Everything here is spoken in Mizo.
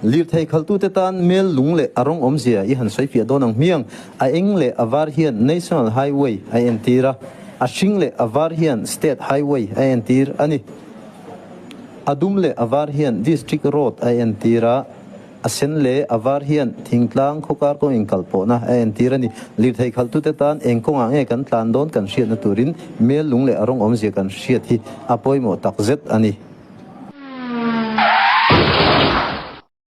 Lirthei khaltute tan mel lung leh a rawng awmzia i han sawi fiah dawn ang hmiang. A eng leh a var hian National Highway a entir a, a hring leh a var hian State Highway a entir a ni. A dum leh a var hian District Road a entir a, a sen leh a var hian thingtlang khawkar kawng inkalpawhna a entir a ni. Lirthei khaltute tan eng kawngah nge kan tlan dawn kan hriatna turin mel lung leh a rawng awmzia kan hriat hi a pawimawh takzet a ni.